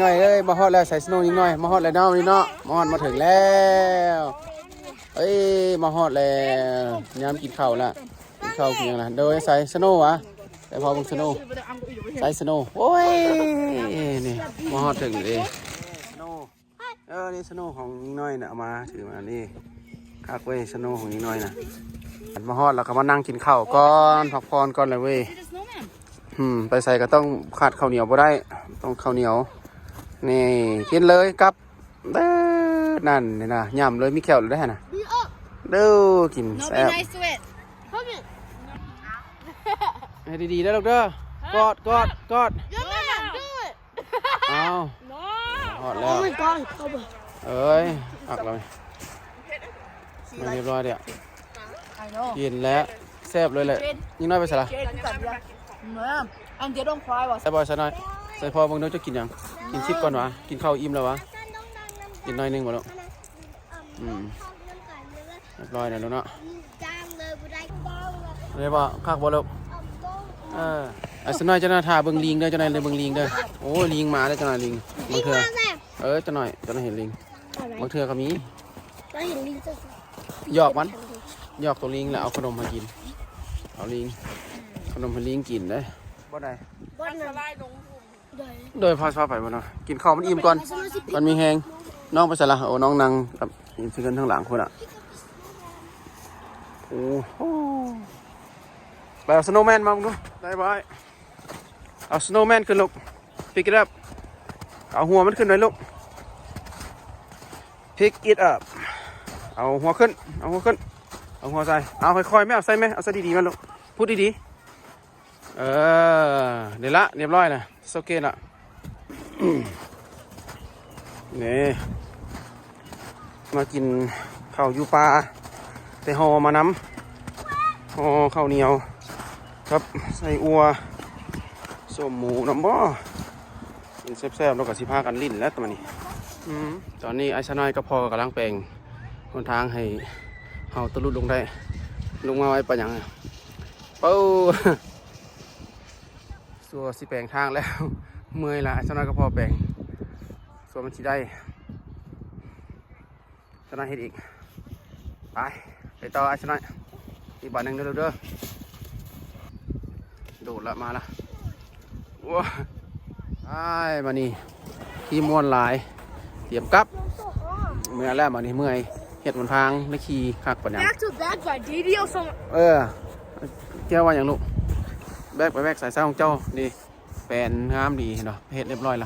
ນ້ອຍເອີຍ ມາຮອດແລ້ວ ໃສ່ສະໂນຍິງນ້ອຍ ມາຮອດແລ້ວເນາະ ນີ້ເນາະ ມາຮອດມາເຖິງແລ້ວ ເອີຍ ມາຮອດແລ້ວ ຍາມກິນເຂົ້າລະ ກິນເຂົ້າກິນຫຍັງລະ ໂດຍໃສ່ສະໂນຫວາ ໃສ່ພໍ່ເບິ່ງສະໂນ ໃສ່ສະໂນ ໂອ້ຍ ນີ້ ມາຮອດເຖິງເດ້ ສະໂນ ເອີ ນີ້ສະໂນຂອງຍິງນ້ອຍນະ ເອົາມາ ຖືມານີ້ ຄັກເວີຍ ສະໂນຂອງຍິງນ້ອຍນະ ມາຮອດແລ້ວກໍມານັ່ງກິນເຂົ້າກ່ອນ ພັກຜ່ອນກ່ອນແຫຼະເວີຍ. ອືມ ໄປໃສກໍຕ້ອງຂາດເຂົ້າໜຽວບໍ່ໄດ້ ຕ້ອງເຂົ້າໜຽວ ນີ້ ກິນເລີຍ ກັບ ເດີ ນັ້ນ ນີ້ນະ ຫຍ້ຳເລີຍ ມີແຂ້ວເລີຍໄດ໋ຫັ້ນນະ ເດີ ກິນແຊບ ໃຫ້ດີໆເດີລູກເດີ ກອດ ກອດ ກອດ ເອົາ ຮອດແລ້ວ ເອີຍ ອັກແລ້ວ ຮຽບຮ້ອຍເດ້ ກິນແລ້ວ ແຊບເລີຍແຫຼະ ຍິງນ້ອຍໄປໃສລະ ໃສ່ບ່ອຍຊະໜ້ອຍ ໃສ່ພໍ່ເບິ່ງດູ ເຈົ້າກິນຫຍັງ ກິນຊິບກ່ອນຫວາ ກິນເຂົ້າອີ່ມແລ້ວຫວາ ກິນໜ້ອຍໜຶ່ງບໍ່ລູກ ອືມ ຮຽບຮ້ອຍແລ້ວເນາະ ເລີຍບໍ່ ຄັກບໍ່ລູກ ເອີ ໄອ້ຊະນ້ອຍ ເຈົ້າໜ້າຖ້າເບິ່ງລີງເດີ ເຈົ້າໜ້ອຍເດີ ເບິ່ງລີງເດີ ໂອ້ຍ ລີງມາເດີ ເຈົ້າໜ້ອຍ ລີງ ບາງເທື່ອ ເອີ ເຈົ້າໜ້ອຍ ເຈົ້າໜ້ອຍເຫັນລີງ ບາງເທື່ອກໍມີ ຢອກມັນ ຢອກໂຕລີງ ແລ້ວເອົາຂະໜົມໃຫ້ກິນ ເອົາລີງ ຂະໜົມໃຫ້ລີງກິນເດ້ ບ່ອນໃດ ໂດຍ ພາ ພາໄປບໍ່ເນາະ ກິນເຂົ້າມັນອີ່ມກ່ອນ ມັນມີແຮງ ນ້ອງໄປໃສລະ ໂອ້ ນ້ອງນັ່ງກັບ ຢູ່ເທິງທາງຫຼັງພຸ້ນນະ ໂອ້ໂຫ ໄປເອົາສະໂນແມນມາເບິ່ງດູ ໄດ້ບໍ່ອ້າຍ ເອົາສະໂນແມນຂຶ້ນລູກ pick it up ເອົາຫົວມັນຂຶ້ນໜ້ອຍລູກ pick it up ເອົາຫົວຂຶ້ນ ເອົາຫົວຂຶ້ນ ເອົາຫົວໃສ່ ເອົາຄ່ອຍໆ ແມ່ ເອົາໃສ່ແມ່ ເອົາໃສ່ດີໆ ມາລູກ ພຸດດີໆ ເອີ ນີ້ລະ ຮຽບຮ້ອຍລະ ໂອເຄລະ ນີ້ ມາກິນເຂົ້າຢູ່ປ່າ ໄດ້ຫໍ່ມານຳ ຫໍ່ເຂົ້າໜຽວກັບໄສ້ອົ່ວ ສົ້ມໝູນຳບໍ່ ກິນແຊບໆ ແລ້ວກໍຊິພາກັນຫຼິ້ນແລ້ວຕອນນີ້ ອືມ ຕອນນີ້ອ້າຍຊານ້ອຍກັບພໍ່ກຳລັງແປງຫົນທາງໃຫ້ເຮົາຕະລຸດລົງໄດ້ ລົງມາໄວປານຫຍັງ ເປົາ ຊົ່ວຊິແປງທາງແລ້ວ ເມື່ອຍຫຼາຍ ຊາວນ້ອຍກັບພໍ່ແປງ ຊົ່ວມັນຊິໄດ້ ຊາວນ້ອຍເຮັດອີກ ໄປ ໄປຕໍ່ອ້າຍຊາວນ້ອຍ ອີກບາດໜຶ່ງເດີລູກເດີ ໂດດລະ ມາລະ ໂອ້ຍ ອ້າຍ ມານີ້ ທີ່ມ່ວນຫຼາຍ ຕຽມກັບ ເມື່ອຍແລ້ວ ມານີ້ເມື່ອຍ ເຮັດຫົນທາງ ໄດ້ຂີ່ຄັກປານຫຍັງ Back to back by D D ເອີ ແກ້ວວ່າຫຍັງລູກ ແບກໄປແບກສາຍຊາຂອງເຈົ້າ ນີ້ ແປນງາມດີເນາະ ເຮັດຮຽບຮ້ອຍລະ